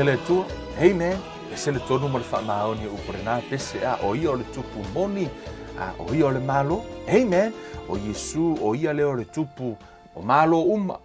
Viia le Atua. Amen. Ese le tonu ma le faamaoni o upu lena pese a o ia o le tupu moni a o ia o le Malo. Amen. O Iesu o ia lea o le tupu o Malo uma.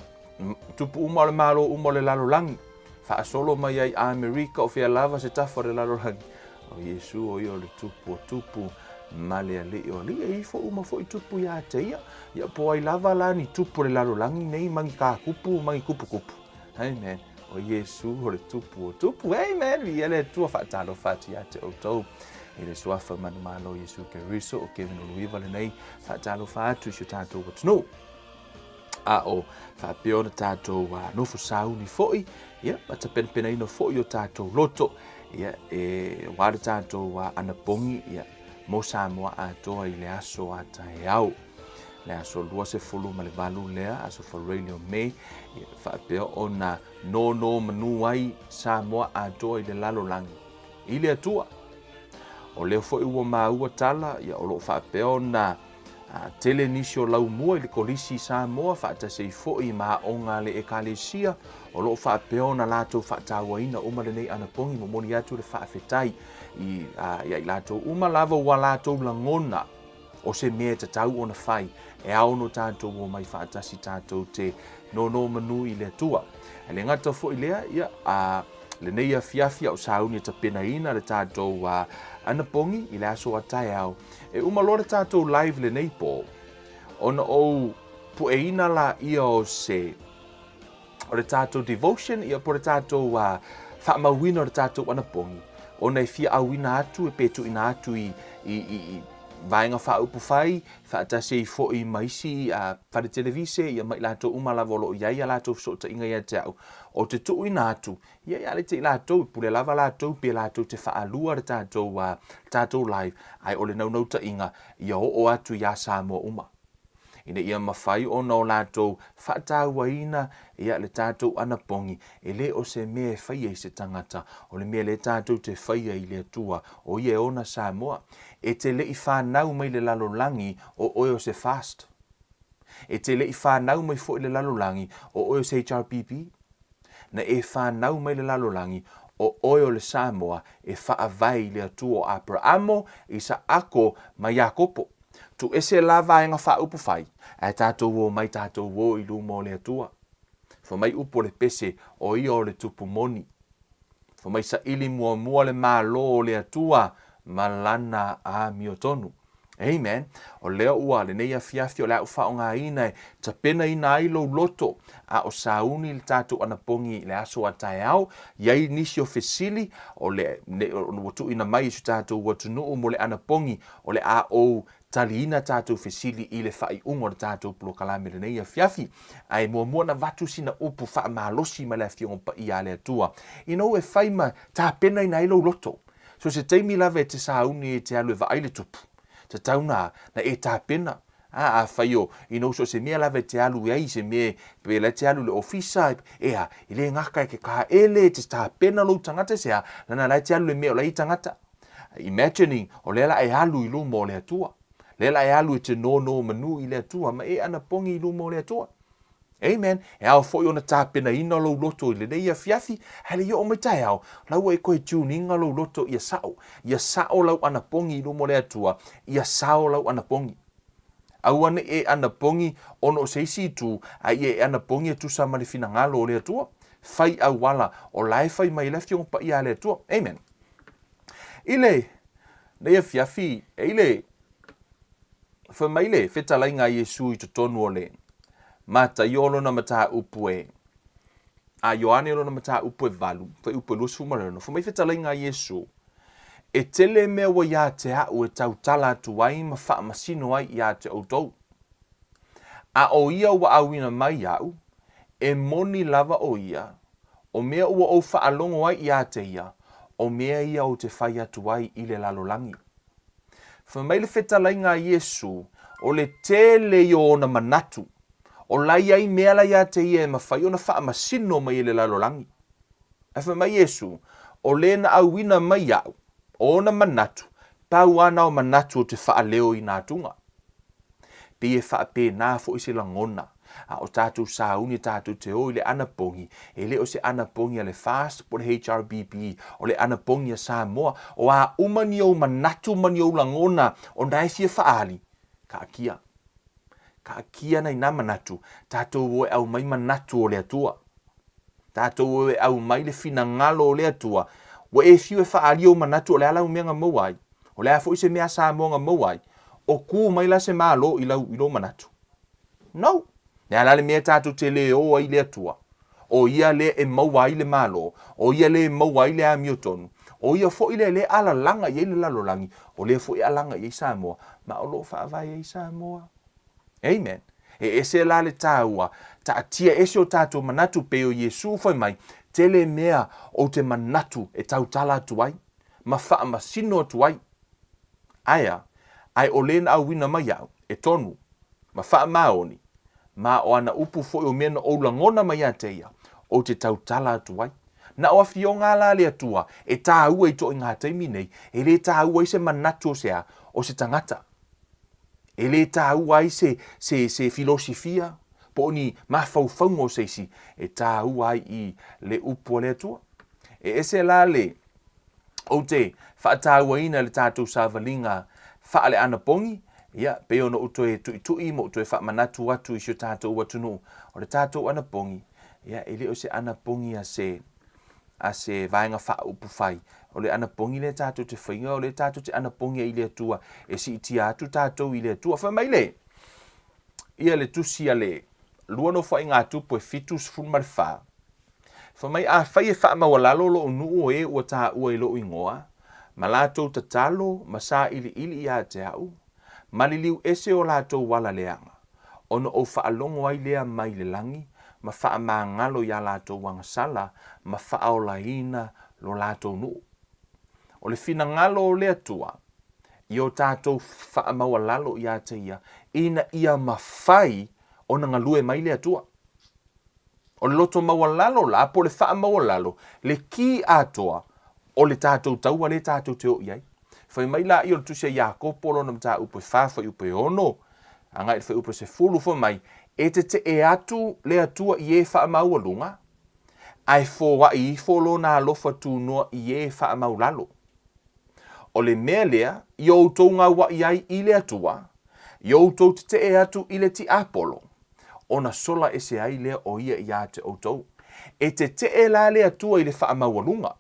Tupu uma o le Malo uma o le lalolagi. Faasolo mai ai Amerika o fea lava se tafa o le lalolagi. O Iesu o ia o le tupu o tupu ma le alii o alii. E ifo uma foi tupu ia te ia. Ia po ai lava la ni tupu o le lalolagi nei ma ni kākupu ma ni kupukupu. Amen. O Iesu o le tupu o tupu. Amen. Viia le Atua faatalofa atu ia te outou. I le suafa manumalo Iesu Keriso o Kevin Uluiva lenei faatalofa atu i si o tatou atunuu. A o faapea ona tatou nofo sauni foi, ia, ma tapenapenaina foi o tatou loto, ia, e wā le tatou anapogi, ia, mo Samoa atoa i le aso a taeao. Le aso 28 lea, aso Faraile o Me, ia, faapea ona nonomanu ai Samoa atoa i le lalolagi, i le Atua. O lea foi ua maua tala, ia, o lo o faapea ona Tele nisi o laumua i le Kolisi i Samoa faatasi ai foi ma aoga a le Ekalesia o lo o faapea ona latou faatauaina uma lenei anapogi. Momoli atu le faafetai i ia i latou uma lava ua latou lagona o se mea e tatau ona fai e ao no tatou omai faatasi tatou te nonomanu i le Atua. E le gata foi lea, ia, a lenei afiafi a o sauni e tapenaina le tatou anapogi i le aso a taeao, E uma loa le tatou live lenei po, ona ou pueina laia o se o le tatou devotion ia po le tatou faamauina o le tatou anapogi, ona e fia auina atu e pe tuuina atu i, i, i, i vaega faaupufai faatasi ai foi ma isi fale televise ia ma i latou uma lava o lo o i ai a latou fesootaiga ia te au, ou te tuuina atu Ia ia le te i latou, pule lava latou pe latou te faalua le tatou, le tatou live, ae o le naunautaiga ia oo atu iā Samoa uma. Ina ia mafai ona o latou faatauaina ia le tatou anapogi, e le o se mea e faia i se tagata, o le mea lea tatou te faia i le Atua, o Ia e ona Samoa. E te le i fanau mai le lalolagi o oe o se fast. E te le i fanau mai foi le lalolagi o oe o se HRPP. Na e fanau mai le lalolagi, o oe o le Samoa e faavae i le Atua o Aperaamo, Isaako ma Iakopo. Tuuese la vaega faaupufai, ae tatou omai tatou o i luma o le Atua. Fai mai upu o le pese, o ia o le tupu moni. Fai mai saili muamua le Malo o le Atua ma lana amiotonu. Amen. O lea ua lenei afiafi o le a ou faaaogaina e tapenaina ai lou loto a o sauni le tatou anapogi i le aso a taeao. I ai nisi o fesili o le ua tuuina mai i si o tatou atunuu mo le anapogi, o le a ou taliina tatou fesili i le faaiuga o le tatou polokalame lenei afiafi. Ae muamua ona avatu sina upu faamalosi mai le Afioga Paia a le Atua ina ua e fai ma tapenaina ai lou loto. So se taimi lava e te sauni e te alu e vaai le tupu, tatau na, na e tapena. A, afai o, you know, so se mea lava e te alu ai, se mea, pe la e te alu i le ofisa, ea, e le gaka e ke kaele, e te tapena lou tagata, se a, lana la e te alu i le mea o la e i tagata. Imagining, o lea la e alu i luma o le Atua. Lea la e alu e te nonomanu i le Atua, ma e anapogi i luma o le Atua. Amen. E ao foi ona tapenaina lou loto i lenei afiafi, ae le i oo mai taeao, la ua e toe tune ina lou loto ia sao. Ia sao lau anapogi i luma o le Atua, ia sao lau anapogi. Aua ne i e anapogi ona o se isi itu, a ia e anapogi e tusa ma le finagalo o le Atua. Fai auala o la e fai mai ai le Afioga Paia a le Atua. Amen. I lenei afiafi, e i le Fai mai le fetalaiga a Iesu i totonu o le Mataio o lona mataupu e, a Ioane o lona mataupu e valu, fuaiupu e 26, fai mai fetalaiga a Iesu, E tele mea ua ia te a'u e tautala atu ai ma faamasino ai ia te outou. A o ia ua auina mai iaʻu, e moni lava o ia, o mea ua ou faalogo ai ia te ia, o mea ia ou te fai atu ai i le lalolagi. Fai mai le fetalaiga a Iesu, o le tele ia o ona manatu, o la i ai mea la ia te ia e mafai ona faamasino mai e le lalolagi. Ae fai mai Iesu, o le na auina mai iaʻu, o ona manatu, pau a na o manatu o te faaleo i na atuga. Pei e faapena foi se lagona, a o tatou sauni tatou te o i le anapogi, e le o se anapogi a le FAST po o le HRPP, o le anapogi a Samoa. O a uma ni ou manatu ma ni ou lagona ona e fia faaali, taatia. Taatia nai na manatu, tatou o e aumai manatu o le Atua. Tatou o e aumai le finagalo o le Atua. Ua e fiu e faaali ou manatu o le a lau mea na maua ai. O le a foi se mea a Samoa na maua ai. O ku mai la se Malo i lau i lou manatu? No! O le a la le mea tatou te le o ai i le Atua? O Ia lea e maua ai le Malo, o Ia lea e maua ai le amiotonu, o Ia foi lea lea e alalaga i ai le lalolagi, o lea foi e alaga i ai Samoa, ma o lo o faavae ai Samoa. Amen. E ese la le taua, taatia ese o tatou manatu pei o Iesu fai mai, tele mea ou te manatu e tautala atu ai, ma faamasino atu ai. Ae a? Ae o le na auina mai au, e tonu, ma faamaoni, ma o ana upu foi o mea na ou lagona mai ia te ia, ou te tautala atu ai. Na o afioga la a le Atua e taua i toaiga taimi nei, e le taua ai se manatu o se a, o se tagata. E le taua ai se, se, se filosifia, po o ni mafaufauga o se isi, e taua ai i le upu a le Atua. E ese la le, ou te faatauaina le tatou savaliga faale-anapogi, ia, pei ona ou toe tuitui ma ou toe faamanatu atu i si o tatou atunuu, o le tatou anapogi, ia, e le o se anapogi a se, a se vaega faaupufai. O le anapogi lea tatou te faia, o lea tatou te anapogi ai i le Atua, e siitia atu tatou i le Atua. Fai mai le, ia le tusi a le lua Nofoaiga a Tupu e 74, Fai mai, Afai e faamaualalo lou nuu o e ua taua i lou igoa, ma latou tatalo ma sailiili ia te au, ma liliu ese o latou ala leaga, ona ou faalogo ai lea mai le lagi, ma faamagalo iā latou agasala, ma faaolaina lo latou nuu. O le finagalo o le Atua, i o tatou faamaualalo ia te ia, ina ia mafai ona galue mai le Atua. O le loto maualalo la, po o le faamaualalo, le ki atoa o le tatou taua lea tatou te o i ai. Fai mai laia o le tusi a Iakopo lona mataupu e 4 fuaiupu e 6, agai i le fuaiupu e 10, fai mai, E tetee atu le Atua i e faamaualuga, ae foai ifo lona alofa tunoa i e faamaulalo. O le mea lea i outou gauaʻi ai i le Atua, i outou tetee atu i le tiapolo, ona sola ese ai lea o ia iā te outou. E tetee la le Atua i le faamaualuga.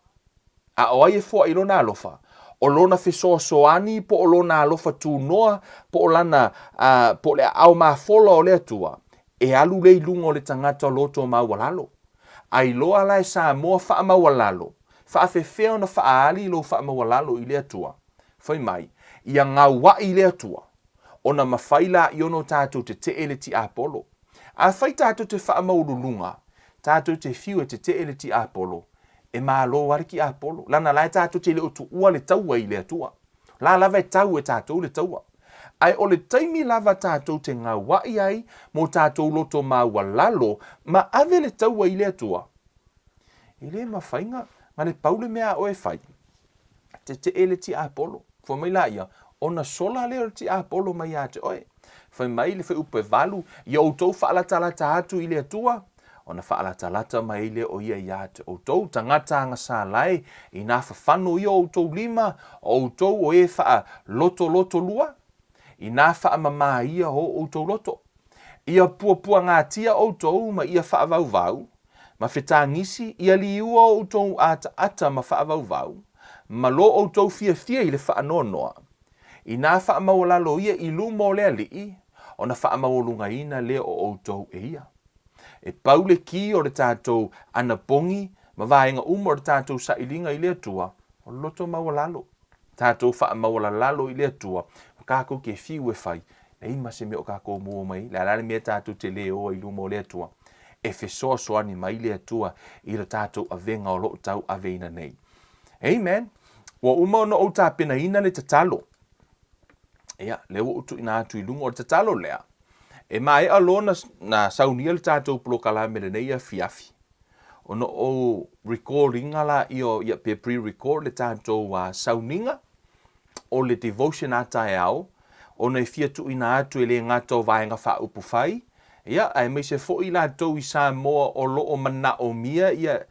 A o ai e foai i lona alofa? O lona fesoasoani po o lona alofa tunoa po o lana, a, po o le aao mafola o le Atua, e alu lea i luga o le tagata loto maualalo. A iloa la e Samoa faamaualalo, faafefea ona faaali lou faamaualalo i le Atua? Fai mai, ia gauaʻi le Atua, ona mafai laia ona tatou tetee le tiapolo. Afai tatou te faamaualuluga, tatou te fiu e tetee le tiapolo, e malo lava le tiapolo, lana la e tatou te le o tuua le taua i le Atua. La lava e tau e tatou le taua. Ae o le taimi lava tatou te gauaʻi ai mo tatou loto maualalo ma ave le taua i le Atua, e le mafai na le pau le mea a oe e fai, tetee le tiapolo. Fai mai laia, ona sola lea o le tiapolo mai ia te oe. Fai mai le fuaiupu e 8, ia outou faalatalata atu i le Atua, ona faalatalata mai ai lea o ia ia te outou. Tagata agasala e, inā fafano ia o outou lima, o outou o e faalotolotolua, inā faamamā ia o outou loto. Ia puapuagatia outou ma ia faavauvau, ma fetagisi, ia liua o outou ataata ma faavauvau, ma lo outou fiafia i le faanoanoa. Inā faamaualalo ia i luma o le Alii, ona faamaualugaina lea o outou e ia. E pau le ki o le tatou anapogi ma vaega uma o le tatou sailiga i le Atua, o le loto maualalo. Tatou faamaualalalo i le Atua, ma kakou te fiu e fai, leai ma se mea o kakou maua mai ai. Le a la le mea tatou te le o ai i luma o le Atua? E fesoasoani mai le Atua i le tatou avega o lo o tauaveina nei. Amen. Ua uma ona ou tapenaina le tatalo. Ia, lea ua ou tuuina atu i luga o le tatalo lea. E maea loa na, na saunia le tatou polokalame lenei afiafi, ona ou record ina laia o, ia, pe pre-record le tatou sauniga o le devotion a taeao. ona e fia tuuina atu e le gata o Vaega Faaupufai, ia, aemaise foi latou i Samoa o lo o manaomia ia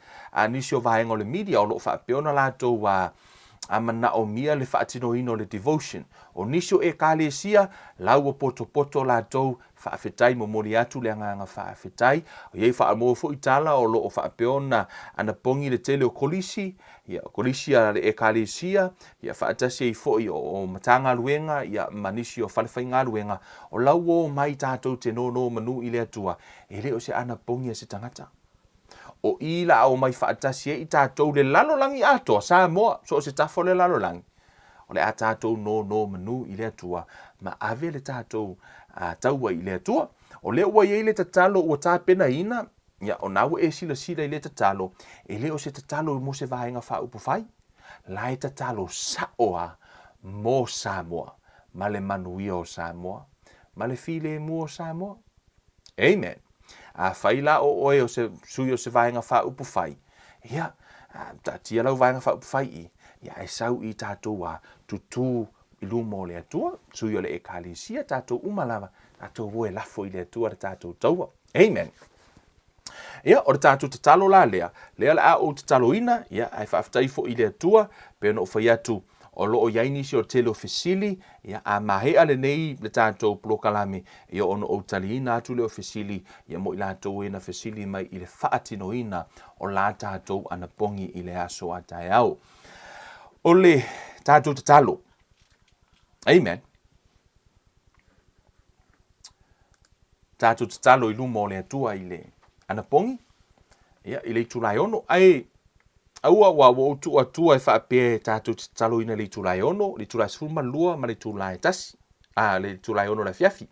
nisi o vaega o le media o lo o faapea ona latou a manaomia le faatinoina o le devotion. O nisi o Ekalesia, la ua potopoto latou, faafetai, momoli atu le agaga faafetai. O i ai faamoa foi tala o lo o faapea ona anapogi le tele o kolisi, ia, kolisi a le Ekalesia, ia, faatasi ai foi o Matagaluega, ia, ma nisi o falefaigaluega, o la ua omai tatou te nonomanu i le Atua, e le o se anapogi a se tagata. O i la a omai faatasi ai i tatou le lalolagi atoa, Samoa, so o se tafa o le lalolagi, o le a tatou nonomanu i le Atua ma ave le tatou taua i le Atua. O lea ua i ai le tatalo ua tapenaina, ia, o na ua e silasila i le tatalo, e le o se tatalo mo se Vaega Faaupufai, la e tatalo sa'o a mo Samoa ma le manuia o Samoa ma le filemu o Samoa. Amen. Afai la o oe o se sui o se Vaega Faaupufai, ia, taatia lau Vaega Faaupufai i, ia, ae sau i tatou a tutū i luma o le Atua, sui o le Ekalesia, tatou uma lava, tatou o e lafo i le Atua le tatou taua. Amen. Ia, o le tatou tatalo la lea, lea o le a ou tataloina, ia, ae faafetai foi i le Atua, pei ona ou fai atu, o lo o i ai nisi o le tele o fesili, ia, a maea lenei le tatou polokalame, ia, ona ou taliina atu lea o fesili, ia, mo i latou e na fesili mai i le faatinoina o la tatou anapogi i le aso a taeao. O le tatou tatalo. Amen. Tatou tatalo i luma o le Atua i le anapogi, ia, i le itula e 6. Ae aua ua ua ou tuu atua e faapea e tatou te tataloina i le itula e 6, le itula e 12 ma le itula e 1, a, le itula e 6 o le afiafi.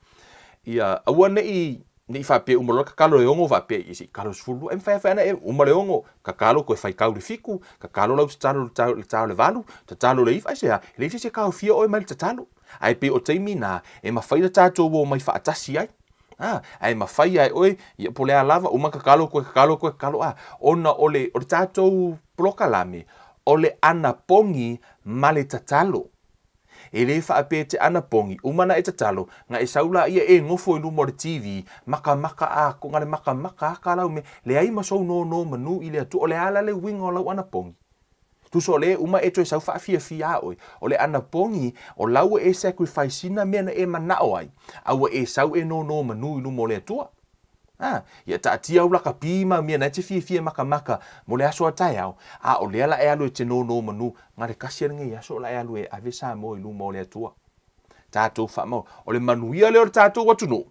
Ia, aua ne i, ne i faapea uma loa tatalo le 6 faapea, ia se i tatalo i le 12. E mafai lava ona e uma le 6, tatalo toe faitau i le 7, tatalo lau tatalo i le ta o le 8, tatalo i le 9, aisea? E leai se isi e taofia oe mai le tatalo. Ae pei o taimi na e mafai ona tatou o mai faatasi ai. A, ae mafai lava e oe, ia po o le a lava, uma tatalo toe tatalo toe tatalo, a, ona o le, o le tatou polokalame, o le anapogi ma le tatalo. E le faapea e te anapogi, uma ona e tatalo, na e sau laia e nofo i luma o le TV, makamaka a, na le makamaka aka lau mea, leai ma sou nonomanu i le Atua. O le a la le uiga o lau anapogi? Tusa o le uma e toe sau faafiafia a oe, o le anapogi, o lau ua e sacrifice ina mea na e manao ai, a ua e sau e nonomanu i luma o le Atua. A, ia taatia au lakapi ma mea na e te fiafia e makamaka mo le aso a taeao, a o lea la e alu e te nonomanu, na le kasi a lenei aso la e alu e ave Samoa i luma o le Atua. Tatou faamau, o le manuia lea o le tatou atunuu,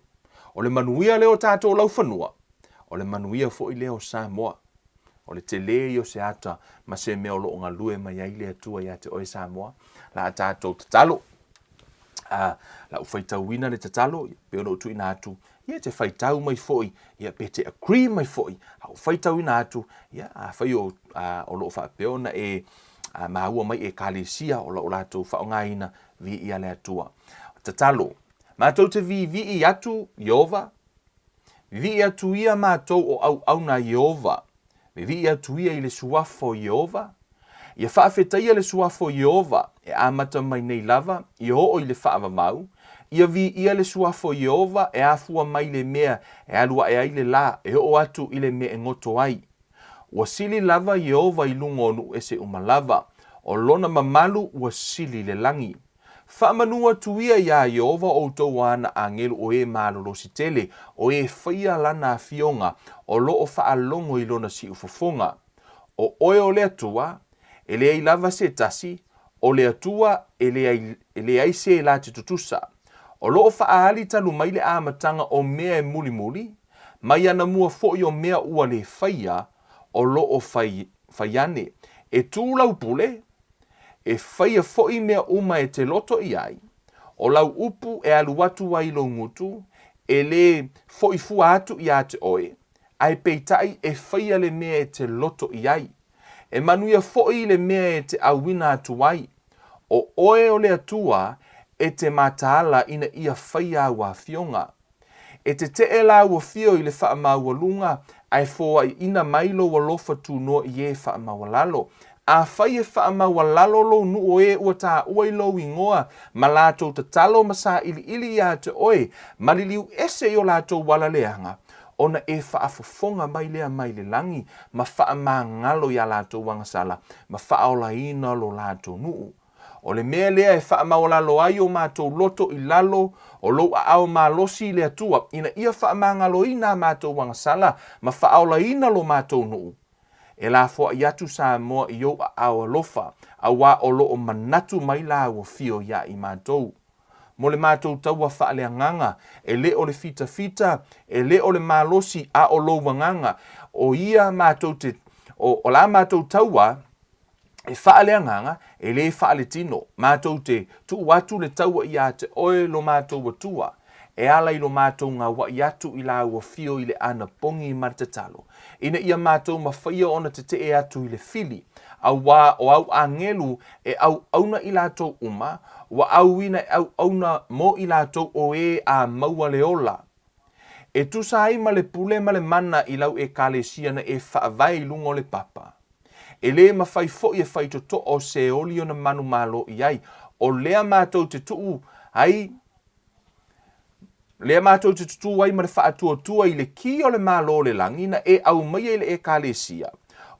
o le manuia lea o tatou laufanua, o le manuia foi lea o Samoa. O le tele ia o se ata ma se mea o lo o galue mai ai le Atua ia te oe Samoa. La a tatou tatalo. A, la u faitauina le tatalo, pei ona ou tuuina atu, ia te faitau mai foi, ia pe te agree mai foi, a ou faitauina atu, ia afai o, a, o lo o faapea ona e a, maua mai Ekalesia o lo o latou faaaogaina, viia le Atua. Tatalo. Matou te viivii atu, Ieova, Vivii atu ia matou o auauna a Ieova, vivii atu ia i le suafa o Ieova. Ia faafetaia le suafa o Ieova, e amata mai nei lava, ia oo i le faavavau. Ia viia le suafa o Ieova, e afua mai le mea e alu ae ai le lā, e oo atu i le mea e goto ai. Ua sili lava Ieova i luga o nuu ese uma lava, o lona mamalu ua sili i le lagi. Faamanu atu ia iā Ieova outou ana agelu o e malolosi tele, o e faia lana afioga, o lo o faalogo i lona siufofoga. O oe o le Atua, e leai lava se tasi, o le Atua e leai, e leai se la te tutusa. O lo o faaali talu mai le amataga o mea e mulimuli, mai anamua foi o mea ua le faia, o lo o fai, fai ane. E tū lau pule, E faia foi mea uma e te loto i ai, o lau upu e alu atu ai lou gutu, e le foi fua atu iā te oe, ae peitai e faia le mea e te loto i ai. E manuia foi le mea e te auina atu ai. O oe o le Atua e te mataala ina ia faia au afioga. E teteʻe lāua fio i le faamaualuga, ae foaiina mai lou alofa tunoa i e faamaualalo. Afai e faamaualalo lou nuu o e ua taua i lou igoa ma latou tatalo ma sailiili ia te oe ma liliu ese i o latou ala leaga, ona e faafofoga mai lea mai le lagi ma faamagalo iā latou agasala ma faaolaina lo latou nuu. O le mea lea e faamaualalo ai o matou loto i lalo o lou aao malosi i le Atua, ina ia faamagaloina a matou agasala ma faaolaina lo matou nuu. E lafoai atu Samoa i ou aao alofa, auā o lo o manatu mai lāu afio iā i matou. Mo le matou taua faaleagaga, e le o le fitafita, e le o le malosi, a o lou agaga, o ia matou te, o, o la matou taua, e faaleagaga, e lē faaletino. Matou te tuu atu le taua iā te oe lo matou Atua, e ala i lo matou gauaʻi atu i lāu afio i le anapogi ma le tatalo, ina ia matou mafaia ona tetee atu i le fili, auā o au agelu e auauna i latou uma, ua auina e auauna mo i latou o ē a maua le ola. E tusa ai ma le pule ma le mana i lau Ekalesia na e faavae i luga o le papa. E lē mafai foi e faitotoa o Seoli ona manumalo i ai, o lea matou te tuu ai, lea matou te tutū ai ma le faatuatua i le ki o le Malo o le lagi na e aumaia i le Ekalesia.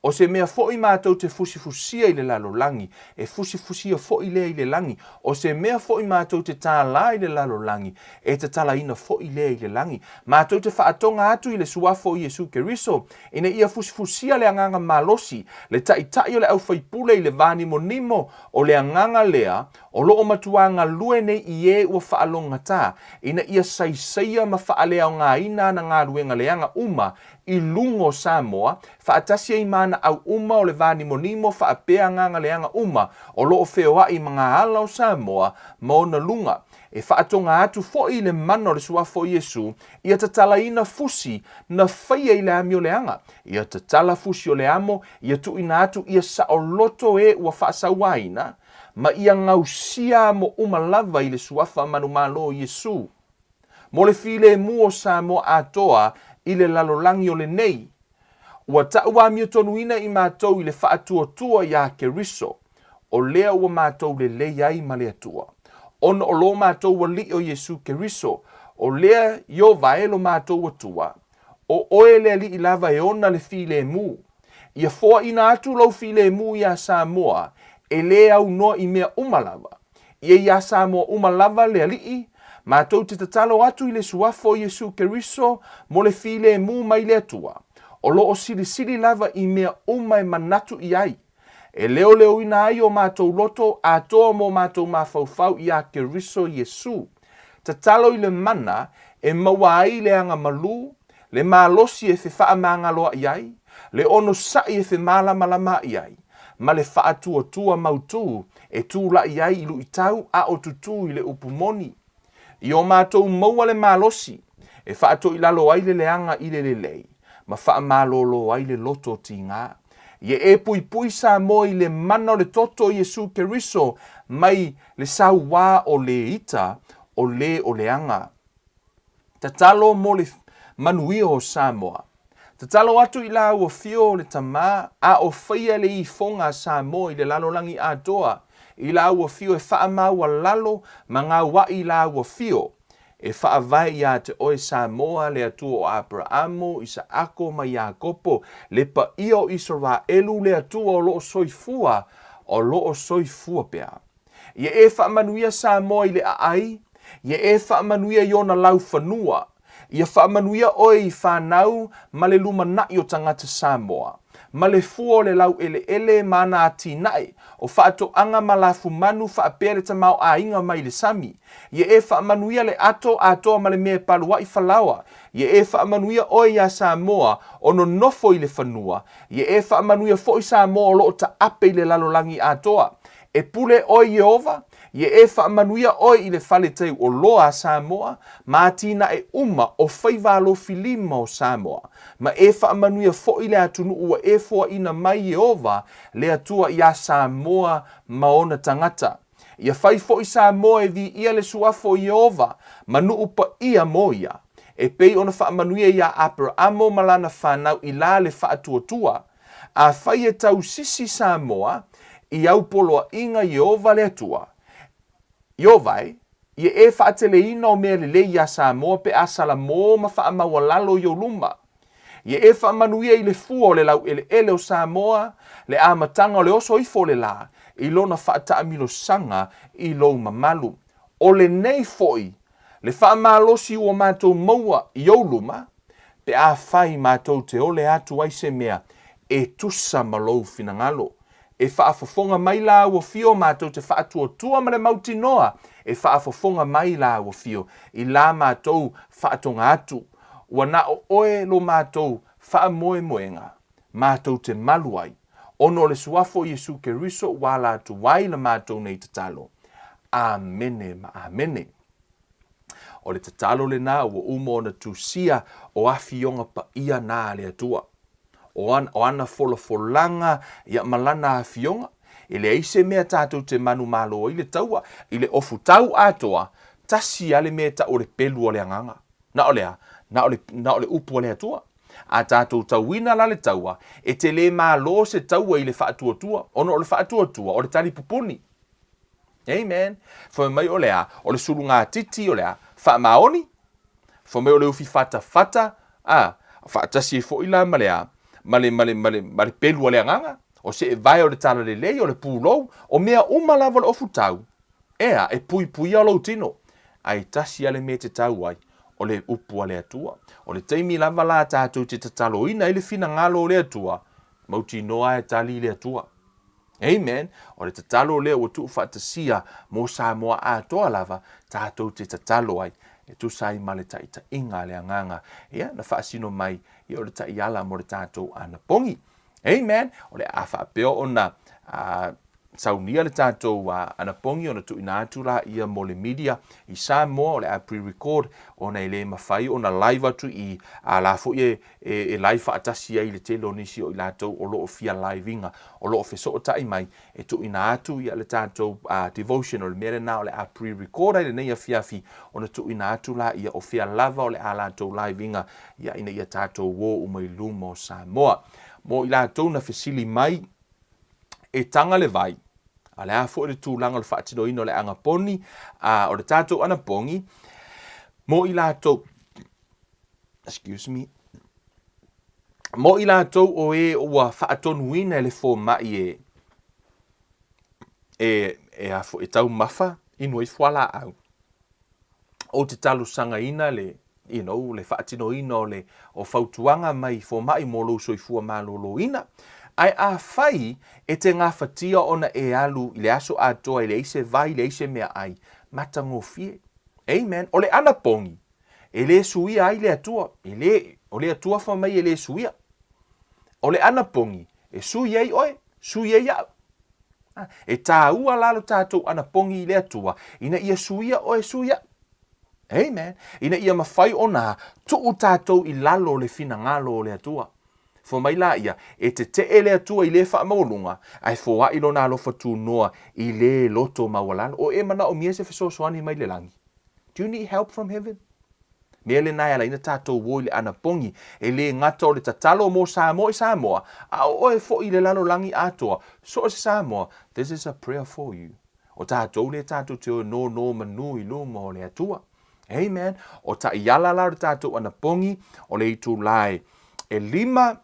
O se mea foi matou te fusifusia i le lalolagi, e fusifusia foi lea i le lagi, o se mea foi matou te tālā i le lalolagi, e tatalaina foi lea i le lagi. Matou te faatoga atu i le Suafa o Iesu Keriso, ina ia fusifusia le agaga malosi, le taitai o le aufaipule i le va nimonimo o le agaga lea o lo o matuā galue nei i e ua faalogogata, ina ia saisaia ma faaleaogaina ana galuega leaga uma i luga o Samoa, faatasi ai ma ana au uma o le va nimonimo faapea agaga leaga uma o lo o feoai ma ngā ala o Samoa ma ona luga. E faatoga atu foi i le mana o le Suafa o Iesu, ia tatalaina fusi na faia i le amio leaga, ia tatala fusi o le amo, ia tuuina atu ia saoloto e ua faasauaina, ma ia gausia amo uma lava i le Suafa manumalo o Iesu. Mo le filemu o Samoa atoa i le lalolagi o lenei, Ua taʻuamiotonuina i matou i le faatuatua iā Keriso, o lea ua matou lelei ai ma le Atua. Ona o lo matou Alii o Iesu Keriso, o lea Ieova e lo matou Atua, o oe le Alii lava e ona le filemu. Ia foaina atu lou filemu iā Samoa, e lē aunoa i mea uma lava. Ia iā Samoa uma lava le Alii, matou te tatalo atu i le Suafa o Iesu Keriso mo le filemu mai le Atua, o lo o silisili lava i mea uma e manatu i ai, e leoleoina ai o matou loto atoa mo matou mafaufau iā Keriso Iesu. Tatalo i le mana e maua ai le aga malū, le malosi e fefaamagaloaʻi ai, le onosaʻi e femālamalamaʻi ai, ma le faatuatua mautū e tulaʻi ai i luʻitau a o tutū i le upu moni. I o matou maua le malosi e faatoilalo ai le leaga i le lelei, ma faamalōlō ai le loto tigā. Ia e puipui Samoa i le mana o le toto o Iesu Keriso mai le sauā o lē ita, o lē o leaga. Tatalo mo le manuia o Samoa. Tatalo atu i lāua fio o le Tama, a o faia le ifoga a Samoa i le lalolagi atoa, i lāua fio e faamaualalo ma gauaʻi i lāua fio, e faavae iā te oe Samoa, le Atua o Aperaamo, Isaako ma Iakopo, le paia o Isaraelu, le Atua o lo o soifua, o lo o soifua pea. Ia e faamanuia Samoa i le aai, ia e faamanuia i ona laufanua, ia faamanuia oe i fanau ma le lumanaʻi o tagata Samoa, ma le fua o le laueleele ma ana atinae, o faatoaga ma lafumanu faapea le tamaoaiga mai le sami. Ia e faamanuia le ato atoa ma le mea e paluaʻi falaoa. Ia e faamanuia oe iā Samoa o nonofo i le fanua. Ia e faamanuia foi Samoa o lo o taape i le lalolagi atoa. E pule oe Ieova, ia e faamanuia oe i le fale teu oloa a Samoa, ma atinae uma o faiva alofi lima o Samoa, ma e faamanuia foi le atunuu ua e foaina mai Ieova le Atua iā Samoa ma ona tagata. Ia fai foi Samoa e viia le suafa o Ieova, ma nuu paia mo ia, e pei ona faamanuia iā Aperaamo ma lana fanau i la le faatuatua. Afai e tausisi Samoa i au poloaiga Ieova le Atua, Ieova e, ia e faateleina o mea lelei iā Samoa pe a salamō ma faamaualalo i ou luma. Ia e faamanuia i le fua o le laueleele o Samoa, le amataga o le oso ifo o le lā, i lona faataamilosaga i lou mamalu. O lenei foi le faamalosi ua matou maua i ou luma, pe afai matou te ole atu ai se mea e tusa ma lou finagalo. E faafofoga mai la ua fio matou te faatuatua ma le mautinoa e faafofoga mai la ua fio i la matou faatoga atu. Ua na o oe lo matou faamoemoega matou te malu ai, ona o le Suafa o Iesu Keriso ua ala atu ai la matou nei tatalo. Amene ma amene. O le tatalo lena ua uma ona tusia o afioga paia na a le Atua. O ana, o ana folafolaga ia ma lana afioga, e leai se mea tatou te manumalo ai le taua i le ofutau atoa, tasi a le mea e tau o le pelu o le agaga. Na o le a? Na o le, na o le upu a le Atua. A tatou tauina la le taua, e te le malo se taua i le faatuatua, ona o le faatuatua o le talipupuni. Amen. Fai mai o le a? O le sulugatiti o le a? Faamaoni. Fai mai o le ufi fatafata, a, faatasi ai foi la ma le a? Ma le, ma le, ma le, ma le pelu a le agaga. O seevae o le talalelei, o le pulou, o mea uma lava o le ofutau, ea, e puipuia lou tino. Ae tasi a le mea e te tau ai, o le upu a le Atua. O le taimi lava la tatou te tataloina ai le finagalo o le Atua, mautinoa e tali le Atua. Amen. O le tatalo lea ua tuufaatasia mo Samoa atoa lava, tatou te tatalo ai, e tusa ai ma le taitaiga a le Agaga, ia, na faasino mai, ia, o le taiala mo le tatou anapogi. Amen. O le a faapea ona a, saunia le tatou anapogi ona tuuina atu la ia mo le media i Samoa, o le a pre-record ona e le mafai ona live atu i a la foi e e live faatasi ai le tele o nisi o i latou o lo o fia live ina, o lo o fesootai mai e tuuina atu ia le tatou devotion. O le mea lena o le a pre-record ai lenei afiafi ona tuuina atu la ia o fea lava o le a latou live ina ia ina ia tatou o uma i luma o Samoa. Mo i latou na fesili mai e taga le vai, a le a foi le tulaga o le faatinoina o le anapogi, a o le tatou anapogi, mo i latou excuse me, mo i latou o e ua faatonuina e le fomai e, e, e, a fo, e taumafa inu ai fualaau. Ou te talosagaina le, you know, le faatinoina o le o fautuaga mai fomai mo lou soifua maloloina. Ae afai e te gafatia ona e alu i le aso atoa e leai se vai, leai se meaai, matagofie. Amen. O le anapogi, E le suia ai le Atua, e le, o le Atua fai mai e le suia. O le anapogi, e sui ai oe, sui ai au. E tāua la lo tātou anapogi i le Atua, ina ia suia oe, sui au. Amen. Ina ia mafai ona tuu tātou i lalo o le finagalo o le Atua. Fai mai la ia, e tetee le Atua i le faamaualuga, ae foai lona alofa tunoa i le loto maualalo. O e manaomia se fesoasoani mai le lagi. Do you need help from heaven? Mea lena e ala ai na tatou o i le anapogi, e le gata o le tatalo mo Samoa i Samoa, a o oe foi i le lalolagi atoa, so o se Samoa, this is a prayer for you. O tatou lea tatou te o e nōnō manu i luma o le Atua. Amen. O taiala la o le tatou anapogi, o le itulā e lima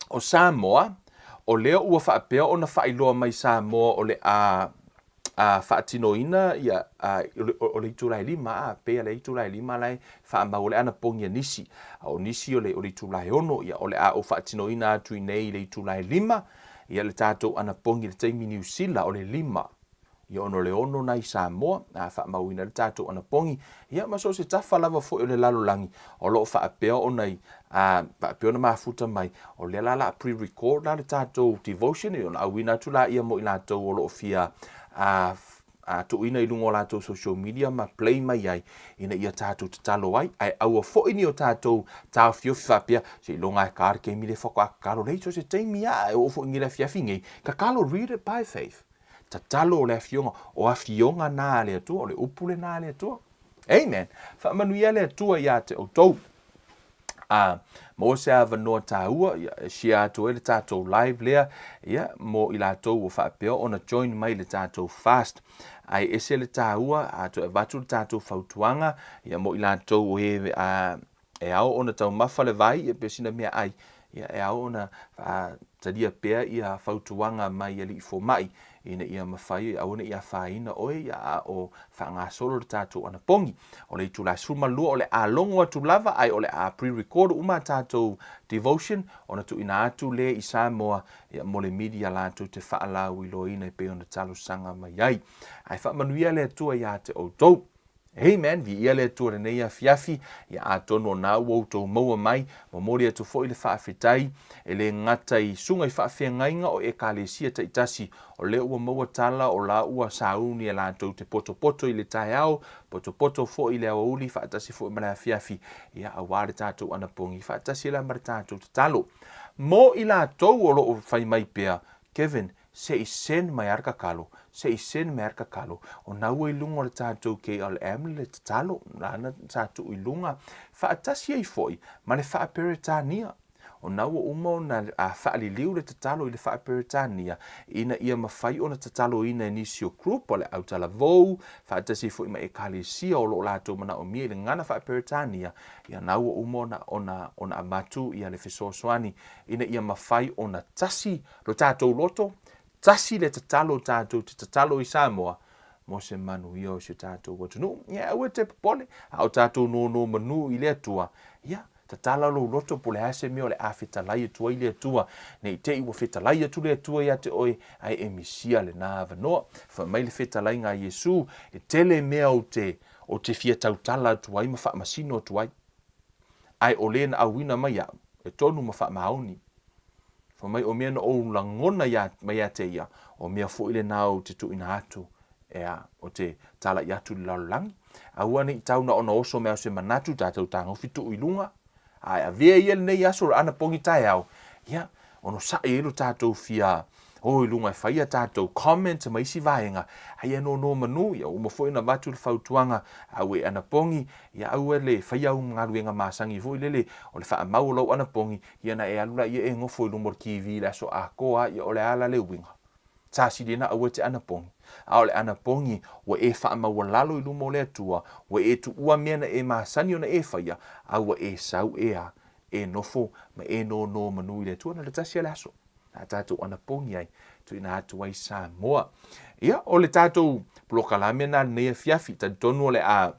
o Samoa, o lea ua faapea ona faailoa mai Samoa o le a a faatinoina ia a, o le itulā e lima, a, pei a le itulā e lima la e faamau o le anapogi a nisi, a o nisi o le, o le itulā e ono, ia, o le a ou faatinoina atu i nei i le itulā e lima, ia le tatou anapogi i le taimi Niu Sila o le lima, ia ona o le ono na i Samoa, a faamauina le tatou anapogi, ia ma so o se tafa lava foi o le lalolagi o lo o faapea ona i, a, faapea ona mafuta mai, o lea la la pre-record la le tatou devotion, ia ona auina atu laia mo i latou o lo o fia a, a tuuina i luga o latou social media ma play mai ai, ina ia tatou tatalo ai, ae aua foi ni o tatou taofiofi faapea, seiloga e ka le taimi lea faatoa tatalo, leai, so o se taimi lava, e oo foi i le afiafi nei, tatalo, read it by faith. Tatalo o le afioga, o afioga na a le Atua, o le upu lena a le Atua. Amen. Faamanuia le Atua ia te outou. A maua se avanoa taua, ia, e share atu ai le tatou live lea, ia, mo i latou ua faapea ona join mai le tatou fast. Ae ese le taua, a toe avatu le tatou fautuaga, ia, mo i latou o e, a, e ao ona taumafa le vai, ia, pe sina mea ai, ia, e ao ona a, talia pea ia fautuaga mai alii fomai, ina ia mafai aua ne i afaina oe ia a o faagasolo le tatou anapogi. O le itula 12 o le a logo atu lava ae o le a pre-record uma a tatou devotion ona tuuina atu lea i Samoa ia mo le media latou te faalauiloaina e pei ona talosaga mai ai. Ae faamanuia le Atua ia te outou. Amen, viia le Atua i lenei afiafi, ia atonu o na ua outou maua mai, momoli atu foi le faafetai, e le gata i suga i faafeagaiga o Ekalesia taitasi, o lea ua maua tala o la ua sauni e latou te potopoto i le taeao, potopoto foi i le aoauli faatasi foi ma le afiafi, ia aua le tatou anapogi faatasi la ma le tatou tatalo. Mo i latou o lo o fai mai pea, Kevin, Se i send mai lava le tatalo, se i send mai lava le tatalo. O na ua i luga o le tatou KLM le tatalo, lana sa tuu i luga, faatasi ai foi ma le Faa-Peretania. O na ua uma ona faaliliu le tatalo i le Faa-Peretania ina ia mafai ona tataloina e nisi o group o le autalavou, faatasi ai foi ma Ekalesia o lo o latou manaomia i le gagana Faa-Peretania, ia na ua uma ona, ona, ona avatu ia le fesoasoani ina ia mafai ona tasi Lo tatou loto, tasi le tatalo tatou te tatalo i Samoa mo se manuia o si o tatou atunuu. Ia, aua e te popole, a o tatou nonomanu i le Atua, ia, tatala lou loto po o le a se mea o le a fetalai atu ai le Atua, ne i te i ua fetalai atu le Atua ia te oe, ae e misia lena avanoa. Fai mai le fetalaiga a Iesu, e tele mea ou te, ou te fia tautala atu ai ma faamasino atu ai. Ae o le na auina mai au, e tonu ma faamaoni. Fai mai o mea na ou lagona ia, mai ia te ia, o mea foi lena ou te tuuina atu, ea, o te talaʻi atu i le lalolagi. Aua ne i tau na ona oso mai o se manatu tatou tagofi tuu i luga, ae avea ia lenei aso o le anapogi taeao, ia, onosai ai lo tatou fia o i luga e fai a tatou comment ma isi vaega, a ia nonomanu, ia uma foi ona avatu le fautuaga, a ua e anapogi, ia aua le faia au galuega masani foi lele o le faamau o lau anapogi, Ia na e alu laia e nofo i luma o le TV i le aso atoa, ia o le a la le uiga? Sa sili na aua e te anapogi. A o le anapogi, ua e faamaualalo i luma o le Atua, ua e tuua mea na e masani ona e faia, a ua e sau e a, e nofo ma e nonomanu i le Atua na le tasi a le aso. A tatou anapogi ai, tuuina atu ai Samoa. Ia, o le tatou polokalame na lenei afiafi, talitonu o le a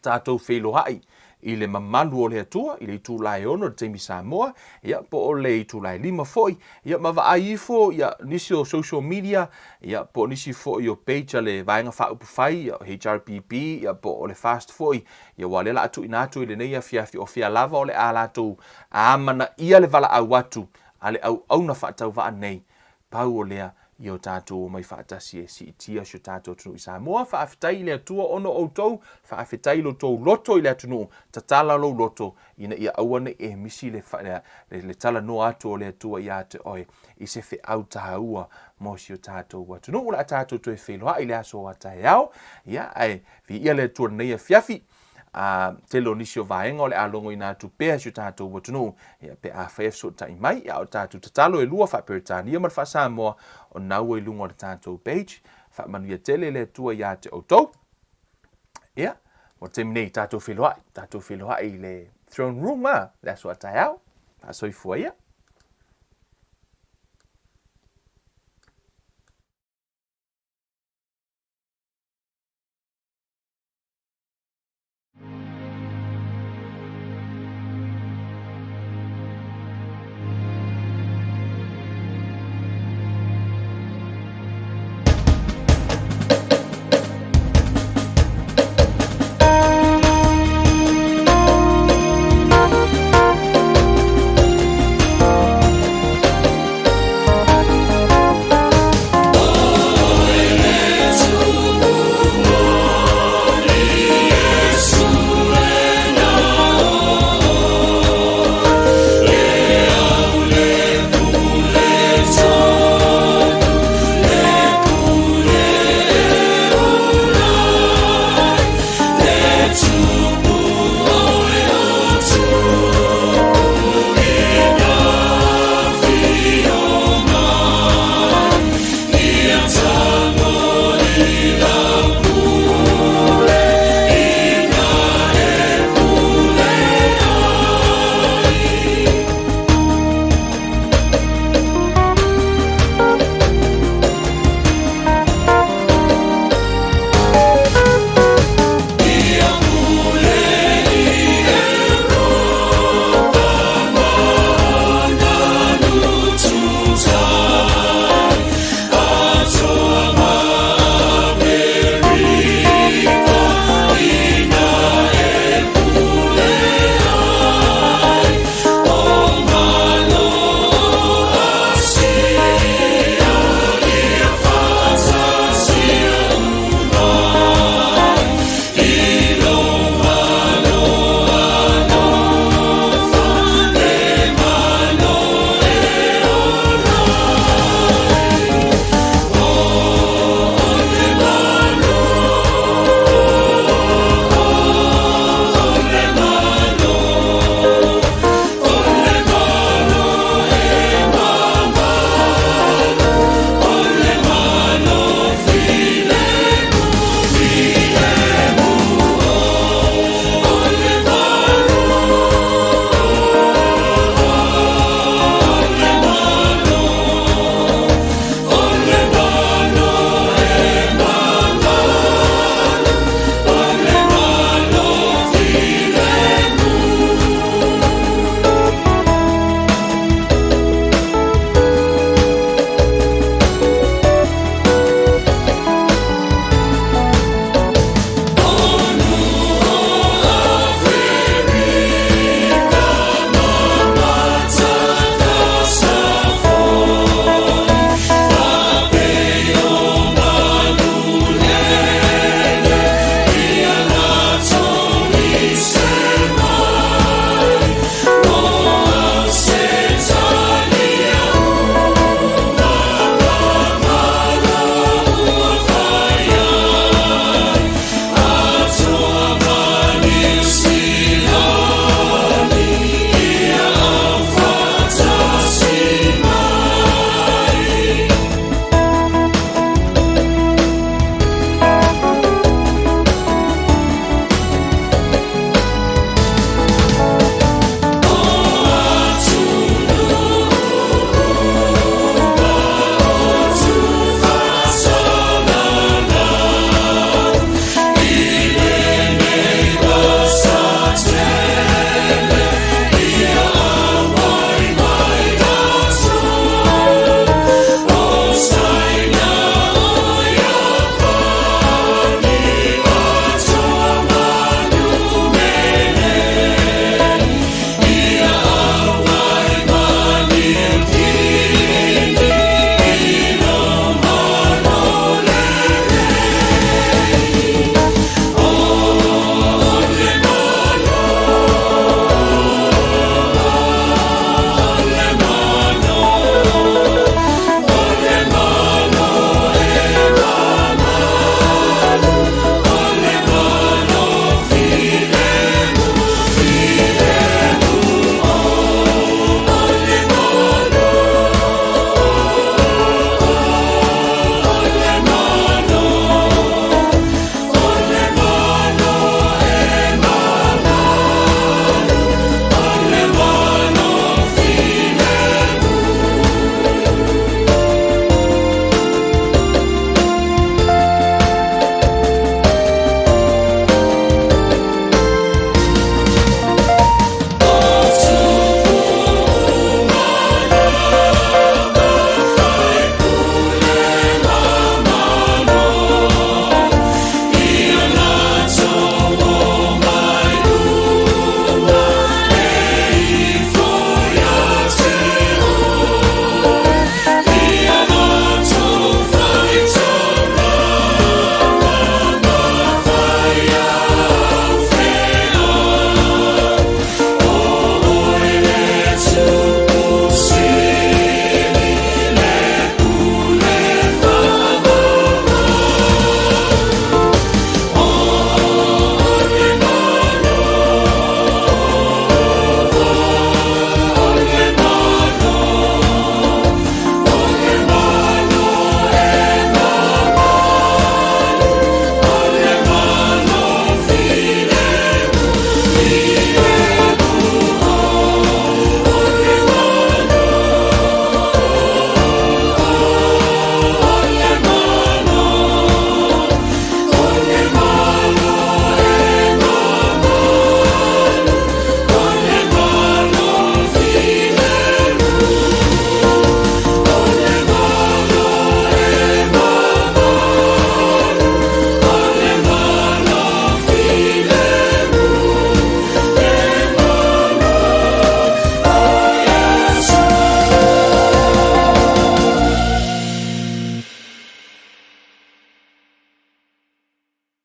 tatou feiloai i le mamalu o le Atua i le itula e 6 i le taimi Samoa, ia, po o le itula e 5 foi, ia, ma vaai ifo ia, nisi o social media, ia, po o nisi foi o page a le Vaega Faaupufai, ia, HRPP, ia, po o le FAST foi, ia, aua o lea o le a tuuina atu i lenei afiafi, o fea lava o le a latou amanaia le valaau atu a le auauna faatauvaa nei. Pau o lea, ia o tatou omai faatasi e siitia si o tatou atunuu i Samoa. Faafetai i le Atua ona o outou, faafetai i lo outou loto i le atunuu, tatala lou loto ina ia aua ne i e misi le, le, le talanoa atu o le Atua ia te oe i se feau taua mo si o tatou atunuu. O le a tatou toe feiloai i le aso a taeao, ia, ae viia le Atua i lenei afiafi. A tele o nisi o vaega o le a logoina atu pea si o tatou atunuu, ia, pe afai e fesootai mai, ia, o tatou tatalo e lua, faa-Peretania ma le faa-Samoa, o na ua i luga o le tatou page. Faamanuia tele le Atua ia te outou. Ia, mo le taimi nei, tatou feiloai, tatou feiloai i le throne room, a, le aso a taeao. Faasoifua ia.